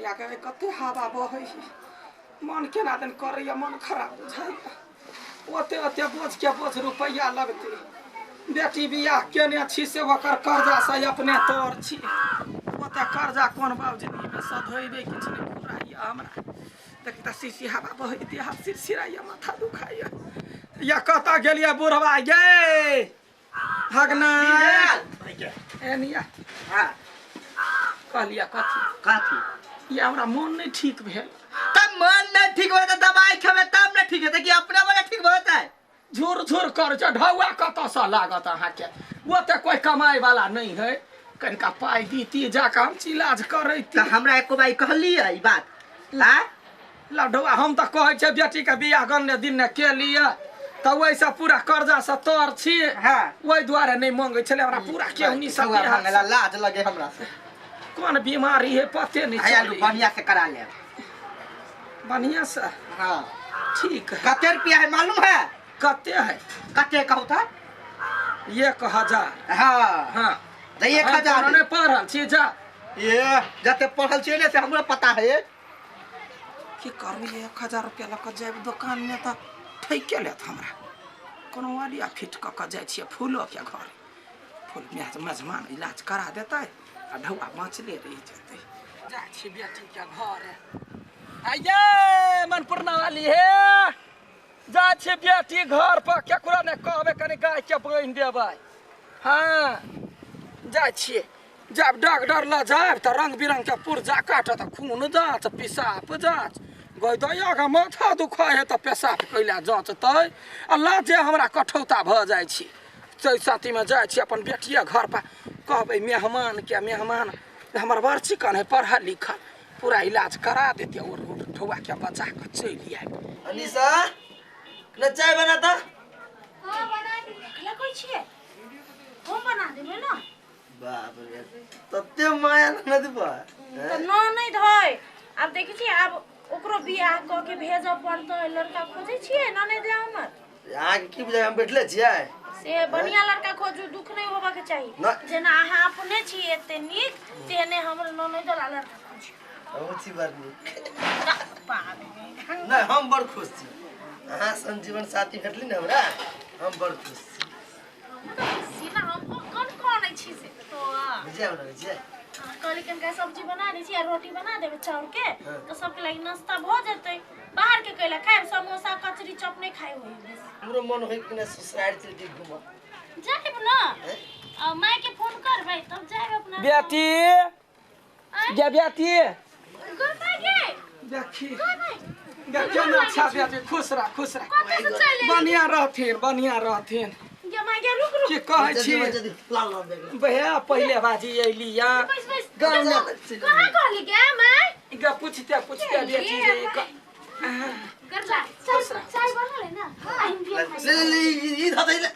या के कते हवा बहै मन केना दिन करैया मन खराब बुझाइया ओते ओते बोझ के बोझ रुपैया लगतै बेटी बियाह केने छी से ओकर कर्जा से अपने तर छी ओते कर्जा कोन बाप जिंदगी में सधेबै किछु नहि फुराइया हमरा देखी त शीशी हवा बहै देह हाथ सिरसिराइया माथा दुखाइया या कतऽ गेलियै बुढ़वा गे हगना एनिया हाँ कहलियै कथी कथी ये हमरा मन नहीं ठीक भेल तब मन नहीं ठीक होता दवाई खेबे तब नहीं ठीक हेतै कि अपने वाला ठीक होता है झुर झुर कर छै ढौआ कतऽसँ लागत अहाँके ओते कोई कमाइ वाला नहीं है कनिका पाइ दीती जाकऽ हम इलाज करैती तऽ हमरा एको बार कहलियै ई बात हाँ लड्डुआ हम तऽ कहै छियै बेटीके बियाह गन्ने दिन ने केलियै तऽ ओहिसँ पूरा कर्जासँ तर छी हाँ। ओहि दुआरे नहि मंगै छलै हमरा पूरा केहुनी सब ढौआ मांगेला लाज लगे हमरा से कोन बीमारी है पते नहीं आयल चलै बढ़िया से करा ले बढ़िया से हाँ ठीक है कते रुपया है मालूम है कते है कते कहू था 1000 हाँ हाँ तऽ एक हम हजार कोनो नहि पढ़ल छी जा ये जते पढ़ल छियै ने से हमरा पता है की करू 1000 रुपया लऽ कऽ जायब दोकानमे तऽ ठैके लेत हमरा कोनो आइडिया फिट कऽ कऽ जाइ छियै फूलोके घर फूल मेजमान इलाज करा देतै आ ढौआ बाँचले रहि जेतै जाइ छी बेटीके घर आइये मनपूर्णा वाली हे जाइ छी बेटी घर पर केकरो नहि कहबै कनि गायके बान्हि देबै हँ जाइ छियै जब डॉक्टर लग जायब तऽ रंग बिरंग के पुर्जा काटत खून जाँच पेशाब जाँच गई दैया के माथा दुखाइ है तऽ पेशाब कैला जाँचतै आ लाजे हमरा कठौता भऽ जाइ छी ताहि साथीमे जाइ छी अपन बेटिए घर पर कहबै मेहमानके मेहमान हमर बड़ चिकन है पढ़ल लिखल पूरा इलाज करा देतै ओ ठौआके बचा कऽ चलि आयब। अनिशा न चाय बना ता। हां बना दी। कला कोई छियै हम बना देबै ना। बाप रे तते माया न देबा तऽ न नहि धय आब देखै छियै आब ओकरो बियाह कऽ के भेजऽ पड़तै लड़का खोजै छियै ननैद लए हमर। अहाँके की बुझाइ हम बैठले छियै से बढ़िया लड़का खोजू दुख नहीं होबा के चाही जेना अहाँ अपने छी एते नीक तेहने हमर ननैद वाला लड़का खोजू। हम छी बड़ नीक। बाप रे। नहीं हम बड़ खुश छी अहाँ सन जीवन साथी भेटली ने हमरा हम बड़ खुश छी। छी ना हम कोन कोन छी से तो बुझाउ ने बुझाइ कहली कनिका सब्जी बना दै छी आ रोटी बना देबै चाउर के तऽ सबके लागि नाश्ता भऽ जेतै बाहर के कैला खायब समोसा कचरी चप नहीं खाइ होई बेसी। हमरो मन होई कि ससुराल चल के घूमब जायब ना माय के फोन करबै तब जायब अपना। बेटी गे बेटी गो माय गे देखी गो माय देखियो ने अच्छा बेटी खुश रह खुश रह कतऽ से चलि एली? बढ़िया रहथिन बढ़िया रहथिन गे माय गे रुक रुक की कहै छी जल्दी लाल लाल देख भैया पहिले बाजी अयली या बैस बैस गाँव में कहाँ कहली गे माय गे पूछते पूछते बेटी जे गरला चाय चाय बनल है ना आइन दिया ले ले ई धदै ले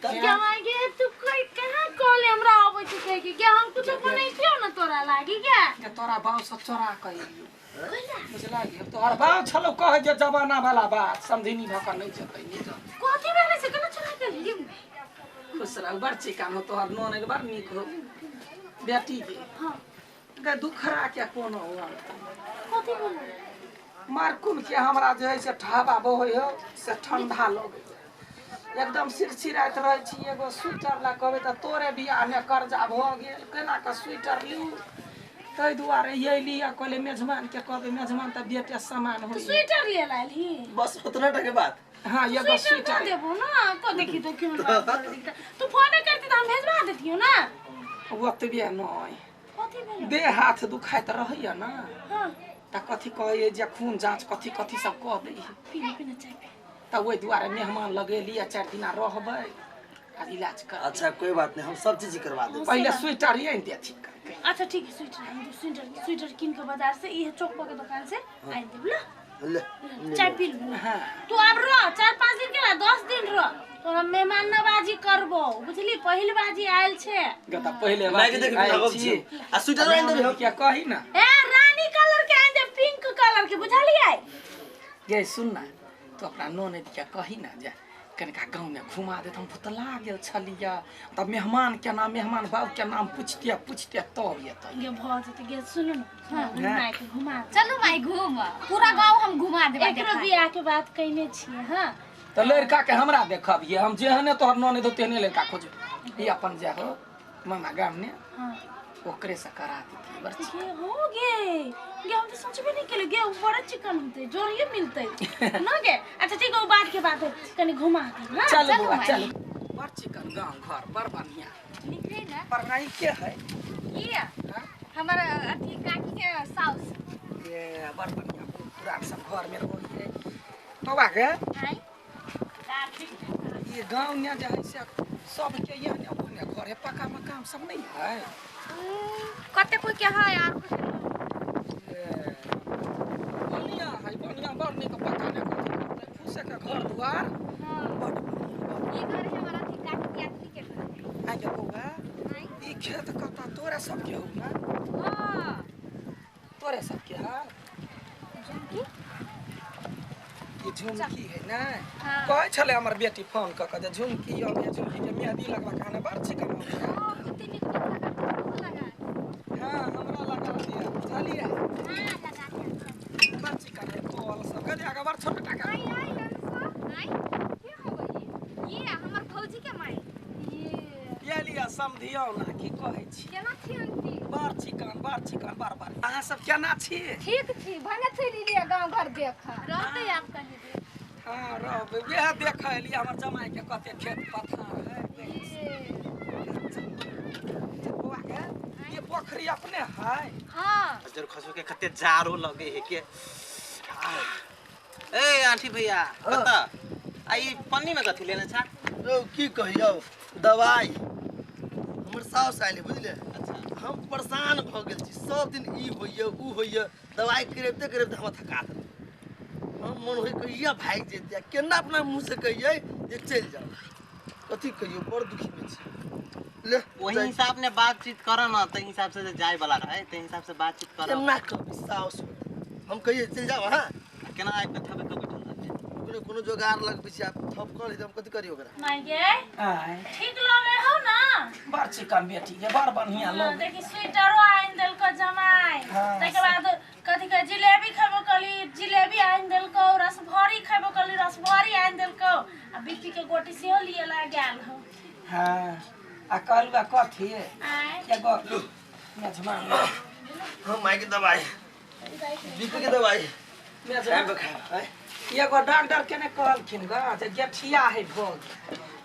गे माय गे तू कोई कहाँ कहले हमरा अबै छै कह के गे हम कुछो बनैतियौ ना तोरा लागी गे गे तोरा बाप से चोरा के अयलियौ बुझला गे तोहर बाप छलौ कहै जे जमाना वाला बात समधिनी भऽ कऽ नहि जेतै नहि जेतै कथी भेलै से केना चोरा के अयली खुश रह बड़ चिकन हो तोहर ननैद बड़ नीक हो बेटी गे। हाँ गे दुखरा के कोनो हो कथी भेलै मारकुन के हमरा जे है से ढाबा बहै हो से ठंडा लगै एकदम सिरसिराइत रहै छी एगो स्वेटर ला कहबै तऽ तोरे बियाहमे कर्जा भऽ गेल केना कऽ स्वेटर लिउ ताहि दुआरे अयली आ कहलियै मेजबानके कहबै मेजबान तऽ बेटे समान होइ स्वेटर ले लालही बस उतना टा के बात। हाँ एगो स्वेटर स्वेटर देबो ना को देखी तो क्यों बात करे तू फोन करती तऽ हम भेजवा देतियो ना। ओतबे नहि कथी भेलै देह हाथ दुखाइत रहैया ना हां तऽ कथी कहैया जे खून जाँच कथी कथी सब कऽ दै पीना पीना चाय पी तऽ ओहि दुआरे मेहमान लगेली आ 4 दिना रहबै आ इलाज कर। अच्छा कोई बात नहीं हम सब चीज करवा देब। पहिले स्वेटर आनि देथिन। अच्छा ठीक है स्वेटर आनि देब स्वेटर स्वेटर कीन के बाजार से इहे चौक पर के दुकान से आनि देब ला ले चाय पी लू। हां तू आब रह 4-5 दिन के ना 10 दिन रह तोरा मेहमान नवाजी करबो बुझली पहिल बाजी आयल छै गे तऽ पहिले माय के बाजी देख आयल छी आ स्वेटर आनि देब हम क्या कही ना ए रानी कलर के आनि दे पिंक कलर के बुझलियै गे सुन ना तो अपना ननैद के कही ना जे कनिका गाँव में घुमा देत हम भुतला गेल छलियै तऽ मेहमान के नाम मेहमान बाबू के नाम पूछते पूछते तब एतै गे भऽ जेतै गे सुन न माय के घुमा चलू माई घूम पूरा गांव हम घुमा देबा। एकरो बियाह के बात कइने छियै। हां त लड़का के हमरा देखबियै, हम जेहने तोहर ननद तेहने लड़का खोजब। ई अपन जाहो मामा गाम ने। हां ओकरे से करा देती बड़ ये हो गे गे, हम तो सोचबे नहीं केले गे, बड़ा चिकन होते जोड़िए मिलते ना गे। अच्छा ठीक है, वो बात के बात है, कनी घुमा दे। हां चल बुआ चल। बड़ चिकन गांव घर बड़ बढ़िया निकले ना। पढ़ाई के है ये हमर अथी काकी के साउस। ये बड़ बढ़िया पूरा सब घर में रहिए बौआ के। हाय ये गांव में जे है से सबके ये ने अपने घर है, पक्का मकान सब नहीं है। कते कोई के है यार बढ़िया है, बढ़िया बड़ नीक पक्का ने करते फूसे के घर द्वार। हां बड़ बढ़िया। ये घर है हमारा अथी काकी के अथी के घर। आगे बौआ ई खेत कता तोरा सबके हो ना? हां तोरे सबके है झुमकी। ये झुमकी है ना? हाँ। कहै छलै हमर बेटी फोन क के जे झुमकी अबै, झुमकी के मेहदी लगवा के आने बड़ चिकन हो गया। हां कते नीक नीक लगा लगा। हां हमरा लगा दिया बुझलियै। हां लगा दिया बड़ चिकन है कोल सब गदे आगे बड़ छोट टाका। आई आई आई के होबै ये हमर भौजी के माई ये लिया समझियौ ना की कहै छी केना छी आंटी? बड़ चिकन बड़ चिकन बड़ बड़। अहाँ सब केना छी? ठीक छी, भने चलि एलियै गांव घर देख रहते आब कहीं देर। हां रहबै, वएह देख एलियै हमर जमाई के कते खेत पथार है। बौआ के ये पोखरी अपने है? हां जर खसो के कते जारो लगे है के। ए आंटी भैया कत आ ई पन्नी में कथि लेने छा? रौ की कहियौ दवाई हमर साउस आइले बुझले। अच्छा हम परेशान भ गेल छी, सब दिन ई होइए ऊ होइए, दवाई करेबते करेबते हमरा थका देलक। हम मन होइ कहिया भागि जैते, केना अपना मुँह से कहियै जे चलि जाउ। कथी कहियौ बड़ दुखी में छी। ले वही हिसाब ने बातचीत कर न त हिसाब से जाय वाला रहे त हिसाब से बातचीत कर। केना कहबै साउस हम कहियै चलि जाउ। हां केना आबि के थबे के बैठल रहते कोनो कोनो जोगार लगबै छी आब थप कर हम कथी करियौ ओकरा। माय गे आय ठीक लगे हो ना? बड़ चिकन बेटी के बड़ बढ़िया लोग। देखी स्वेटरो आइन देलको जमाई, तकर बाद कथी के जिलेबी खैबो कली जिलेबी आइन देलको, रसभरी खैबो कली रसभरी आइन देलको, आ बीपी के गोटी सेहो लिए ला गेल हो। हां आ कहलुआ कथी आय एगो मेजमान। हां माय के दवाई बीपी के दवाई मेजमान खाए। एगो डॉक्टर के ने कहलखिन ग जे गेठिया है भोग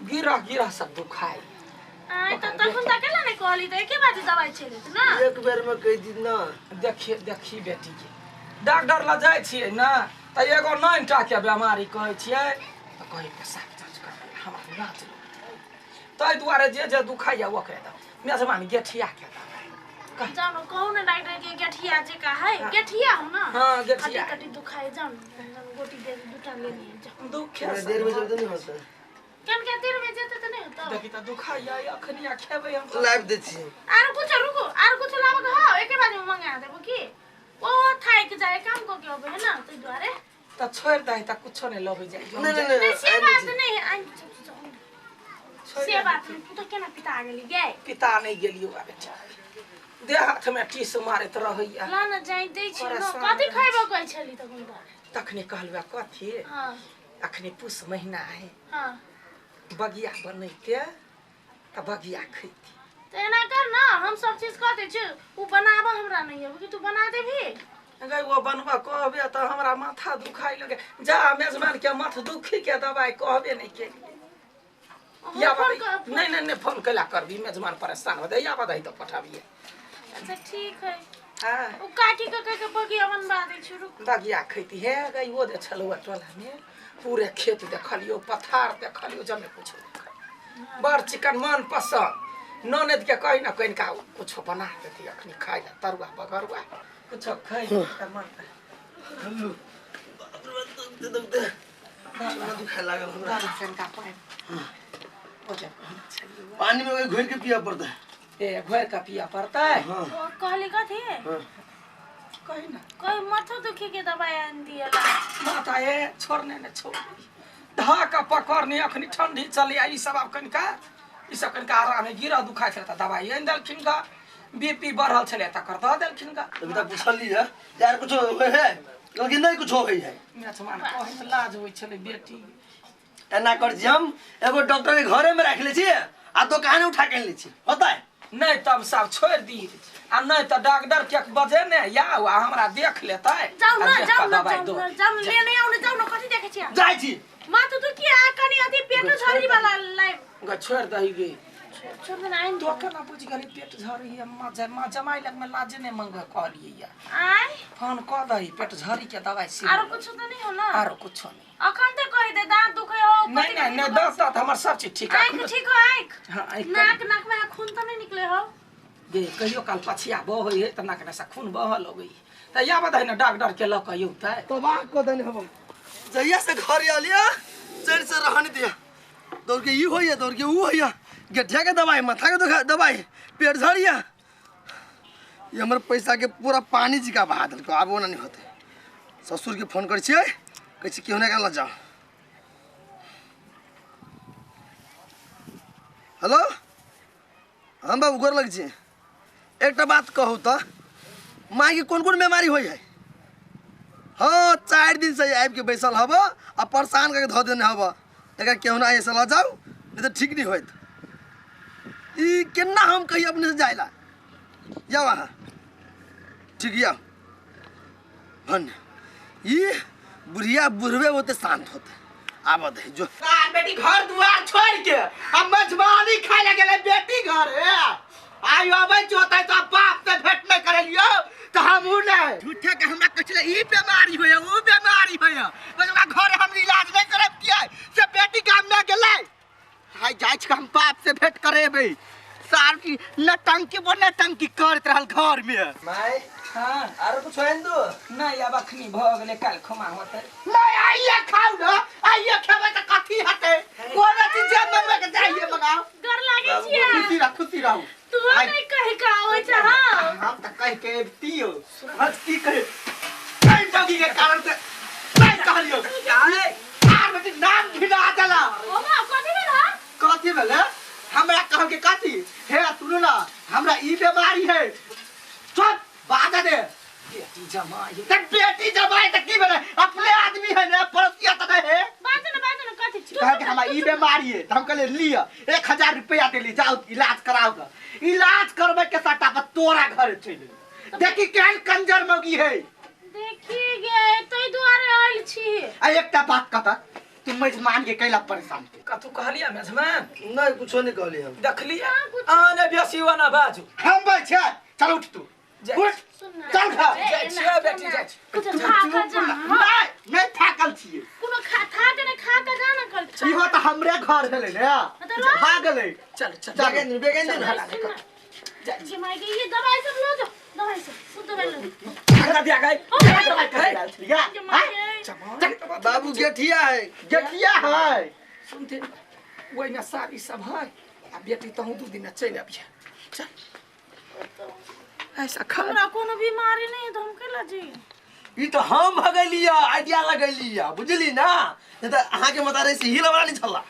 गिरह गिरह सब दुखाई। आय त तखन त केला नै कहली त एके बाजी दवाई चलत ना? एक बेर में कह दी ना। देखिए देखी बेटी के डॉक्टर ल जाय छियै ना त एगो 9 टा के बीमारी कहै छियै त कहै पेशाब जांच करबै हमरा नाच तै दुआरे जे जे दुखाइया ओकरे द मेजबान गेठिया के दवाई जानो कहू ने डॉक्टर के गेठिया जे का है गेठिया हो ना? हां गेठिया कटी दुखाई जानो गोटी दे दूटा ले लिए जाओ। दुखे देर में जल्दी नहीं होता केन के देर में जेते त नहीं होता। देखी त दुखाइया अखनी आ खेबै हम लाइव दै छी। आर कुछ रुको आर कुछ लाबक हो एके बार में मंगा देबो की ओ थाक जाए काम को के होबे है ना तै दुआरे त छोड़ दही त कुछो नहीं लबे जाय। नहीं नहीं नहीं से बात नहीं है से बात नहीं। तू तो केना पिता गेली गे? पिता नहीं गेलियो आ बेटा, देह हाथ में टीस मारैत रहैया। ला न जाय दै छी न कथि खैबो कहै छली तखन त? तखने कहलुआ कथी? हां अखने पुस महीना है। हां बगिया बनैते त बगिया खैती। त एना कर ना हम सब चीज कह दै छी उ बनाबो हमरा नहीं है कि तू बना देबी? गई वो बनबा कहबे त हमरा माथा दुखाइ लगे। जा मेजबान के माथ दुखी के दवाई कहबे नहीं के या नहीं नहीं नहीं फोन कैला करबी मेजबान परेशान हो जाए या बताई तो पठाबिए। अच्छा ठीक है। हां उ काकी के कह के बगिया बनबा दै छी रुक। बगिया खैती हे गई वो जे छलुआ टोला में पूरे खेत देखलियो पथार देखलियो जमे कुछ बड़ चिकन मन पसंद। ननद के कहि ना कनिका कुछ बना देती अखनी खाइ ला तरुआ बगरुआ कुछ खाइ के मन बाप रे दुखते दुखते दुखाय लागल हमरा। कनिका पानि ओ जब पानी में घोर के पिया पड़ता है। ए घोर के पिया पड़ता है। हाँ। कहली कथी? हाँ। कही ना कोई माथा दुखी के दवाई आन दिएला। माथा ए छोड़ने ने छोड़ धाका पकड़ने अखनी ठंडी चली आई सब अब कनिका ई सब कनिका आराम है गिरा दुखाय छै त दवाई आनि देलखिन गा। बीपी बढ़ल छले तकर दऽ देलखिन गा। अभी तक पूछली है यार कुछ होय है लेकिन नहीं कुछ होय है। मेजमान कहै में लाज होइ छले बेटी। एना कर छी हम एगो डॉक्टर के घरे में राख ले छी आ दुकान उठा के ले छी होता है नहीं तब सब छोड़ दी आ नहीं तो डॉक्टर के बजे ने या आ हमरा देख लेतै। जाउ ना जाउ ना जाउ लेने आउ ना जाउ ना कथि देखै छी जाय छी। माँ तो तू की आ कनी अथि पेट झरी वाला लाइव ग छोड़ दही गे छोड़ दे ना। तो केना बुझ गेली पेट झरी है माँ माँ जमाई लग में लाज नहीं मंगे कहलिए या आय फोन क दही पेट झरी के दवाई सी आरो कुछ तो नहीं हो ना। आरो कुछ नहीं अखन त कहि दे दांत दुखे हो नहीं नहीं नहीं दांत दांत हमर सब चीज ठीक है। आंख ठीक हो आंख हां आंख नाक नाक में खून त नहीं निकले हो गे कहियो काल पछिया बहै है त नाक से खून बह लगै त या बदै न डॉक्टर के ल क यौतै तबाह क देने हम जहिया से घर आलिया चैन से रहने दिया दौड़ के ई होइया दौड़ के ऊ होइया गठिया के दवाई माथा के दवाई पेट झड़िया ये हमर पैसा के पूरा पानी जिका बहा देलको आब ओना नहीं होते। ससुर के फोन करै छियै कहै छी केहने के ल जाओ। हेलो हम बाबू गोर लग छी। एकटा बात कहू त माँ के कोन कोन बीमारी होय है? हाँ 4 दिन से आबि के बैसल हब आ परेशान करके धऽ देने हब तकरा केहुना ऐसे ल जाओ नहीं तो ठीक नहीं होत। ई केना हम कही अपने से जाइला जाओ अहाँ ठीक या भन ई बुढ़िया बुढ़वे होते शांत होते आब दे जो बेटी घर दुआर छोड़ के हम मजबानी खाए लगे बेटी घर है आयो आबै होता तो बाप से भेंट नहीं करेलियो तो हम उ नहीं झूठे के हमरा कहले ई बीमारी होय उ बीमारी होय बस ओकरा घर हम इलाज नहीं करब किया से बेटी गाम में गेलै हाय जाय छी हम बाप से भेंट करेबै सार की नटंकी वो नटंकी करत रहल घर में। My हां आरो कुछ होइन दो नहीं अब अखनी भ गेलै काल खुमा होतै नहीं आइए खाउ ना आइए खेबै त कथी हते कोनो चीज जे मंगबै के जाइए मंगाओ डर लागे छियै। खुशी रह खुशी रहू तू नहीं कहि का होय छ। हां हम त कहि के एबतियो हस की कहे कहि जोगी के कारण से नहीं कहलियो आर बेटी नाम घिना देला। ओ मां कथि भेल ह कथि भेल हमरा कहल के कथि हे सुनू ना हमरा ई बीमारी है चुप बाजा दे बेटी जमाई त बेटी जमाई त की भेलै अपने आदमी है ना पड़ोसिया त नहीं है बाजू ना कथि कहे कि हमरा ई बीमारी है त हम कहले लिअ 1000 रुपया देली जाओ इलाज कराओ ग इलाज करबै के सटा पर तोरा घर चलि गेली देखी केहन कंजर मौगी है। देखी गे तै दुआरे आइल छी आ एकटा बात कहता तू मेजमान के कैला परेशान के कथु कहलिया मेजमान? नहीं कुछो नहीं कहली हम देखलिया आ ने बेसी वना बाजू हम बैठ छै चल उठ तू उठ चल खा जाय छियै बेटी जाय कुछ खा खा जा। नहीं नहीं थाकल छियै कोनो खा थाक ने खा के जा ना कर इहो त हमरे घर भेलै ने भाग गेलै चल चल बेगेंद्र बेगेंद्र जाय छी माय के ये दवाई सब लो जाओ दवाई सब सब दवाई लो हमरा दिया गई बाबू गेठिया है गेठिया है सुनते ओइ में साड़ी सब है आ बेटी तहु 2 दिन चलि अबिहे चल ऐसा खा हमरा कोनो बीमारी नहीं है तो हम केला जी ई तो हम भगलिया आइडिया लगलिया बुझली ना नहीं त अहाँ के मतारे से हिल वाला नहीं छला।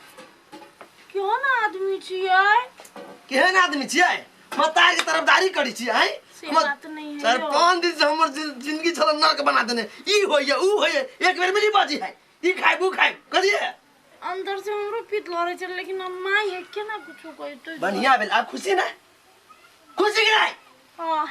क्यों ना आदमी छियै केहन आदमी छियै मतार के तरफदारी करी छी आइ से बात नहीं है 4-5 दिन से हमर जिंदगी छल नरक बना देने ई होइए ऊ होइए एक बेर में नहीं बाजी है ई खाइब ऊ खाइब करिए अंदर से हमरो पीत लड़े छै लेकिन हम माई है केना कुछो कहै तो बढ़िया भेल आप खुशी ना खुशी कि नहीं हां।